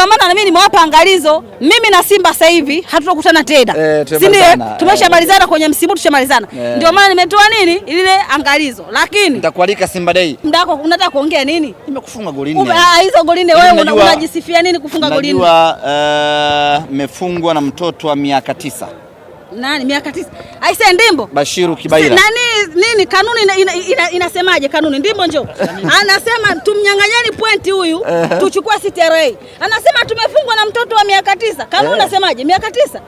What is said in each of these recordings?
Ndio maana na mimi nimewapa angalizo, mimi na Simba sasa hivi hatutakutana tena, si ndio? Tumemalizana. Tumeshamalizana kwenye msimu, tushamalizana. Ndio maana nimetoa nini ile angalizo, lakini Nitakualika Simba Day. Mdako, unataka kuongea nini? Nimekufunga goli 4. Ah, hizo goli 4 Yaani wewe unajisifia nini kufunga goli 4? Najua mmefungwa na mtoto wa miaka 9. Nani miaka 9? Aise Ndimbo. Bashiru Kibaira. Nani nini kanuni inasemaje kanuni? Ndimbo njoo. Anasema tumnyang'anyeni pointi huyu tuchukue CTRA. Anasema tumefungwa na mtoto wa miaka 9. Kanuni inasemaje? Miaka 9.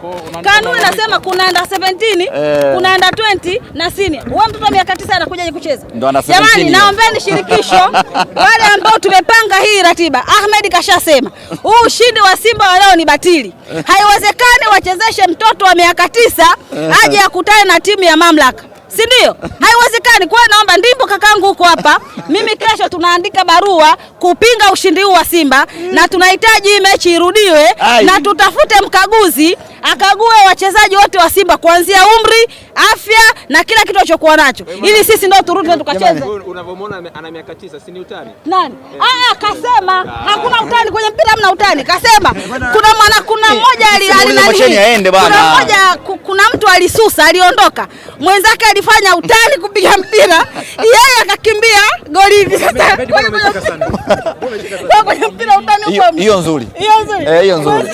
Kanuni inasema kuna under 17, kuna under 20 na senior. Wewe mtoto wa miaka 9 anakujaje kucheza? Ndo under 17 Jamani, hiyo. Naombeni shirikisho wale ambao tumepanga hii ratiba. Ahmed kashasema huu ushindi wa Simba wa leo ni batili. Haiwezekani wachezeshe mtoto wa miaka 9 aje akutane na timu ya mamlaka, si ndio? Haiwezekani. Kwa hiyo naomba Ndimbo kakangu huko hapa, mimi kesho tunaandika barua kupinga ushindi huu wa Simba na tunahitaji hii mechi irudiwe. Ai. Na tutafute mkaguzi akague wachezaji wote wa Simba kuanzia umri, afya na kila kitu alichokuwa nacho, ili sisi ndio turudi na tukacheze. Unavyomwona ana miaka 9, si ni utani? Nani? Ah, kasema hakuna utani kwenye mpira, hamna utani. Kasema kuna mwana, kuna mmoja Muulize mwacheni aende bwana. Kuna mmoja kuna mtu alisusa, aliondoka. Mwenzake alifanya utani kupiga mpira, yeye akakimbia goli hivi. Sasa kwenye mpira utani uko. Hiyo nzuri. Hiyo nzuri. Hiyo nzuri.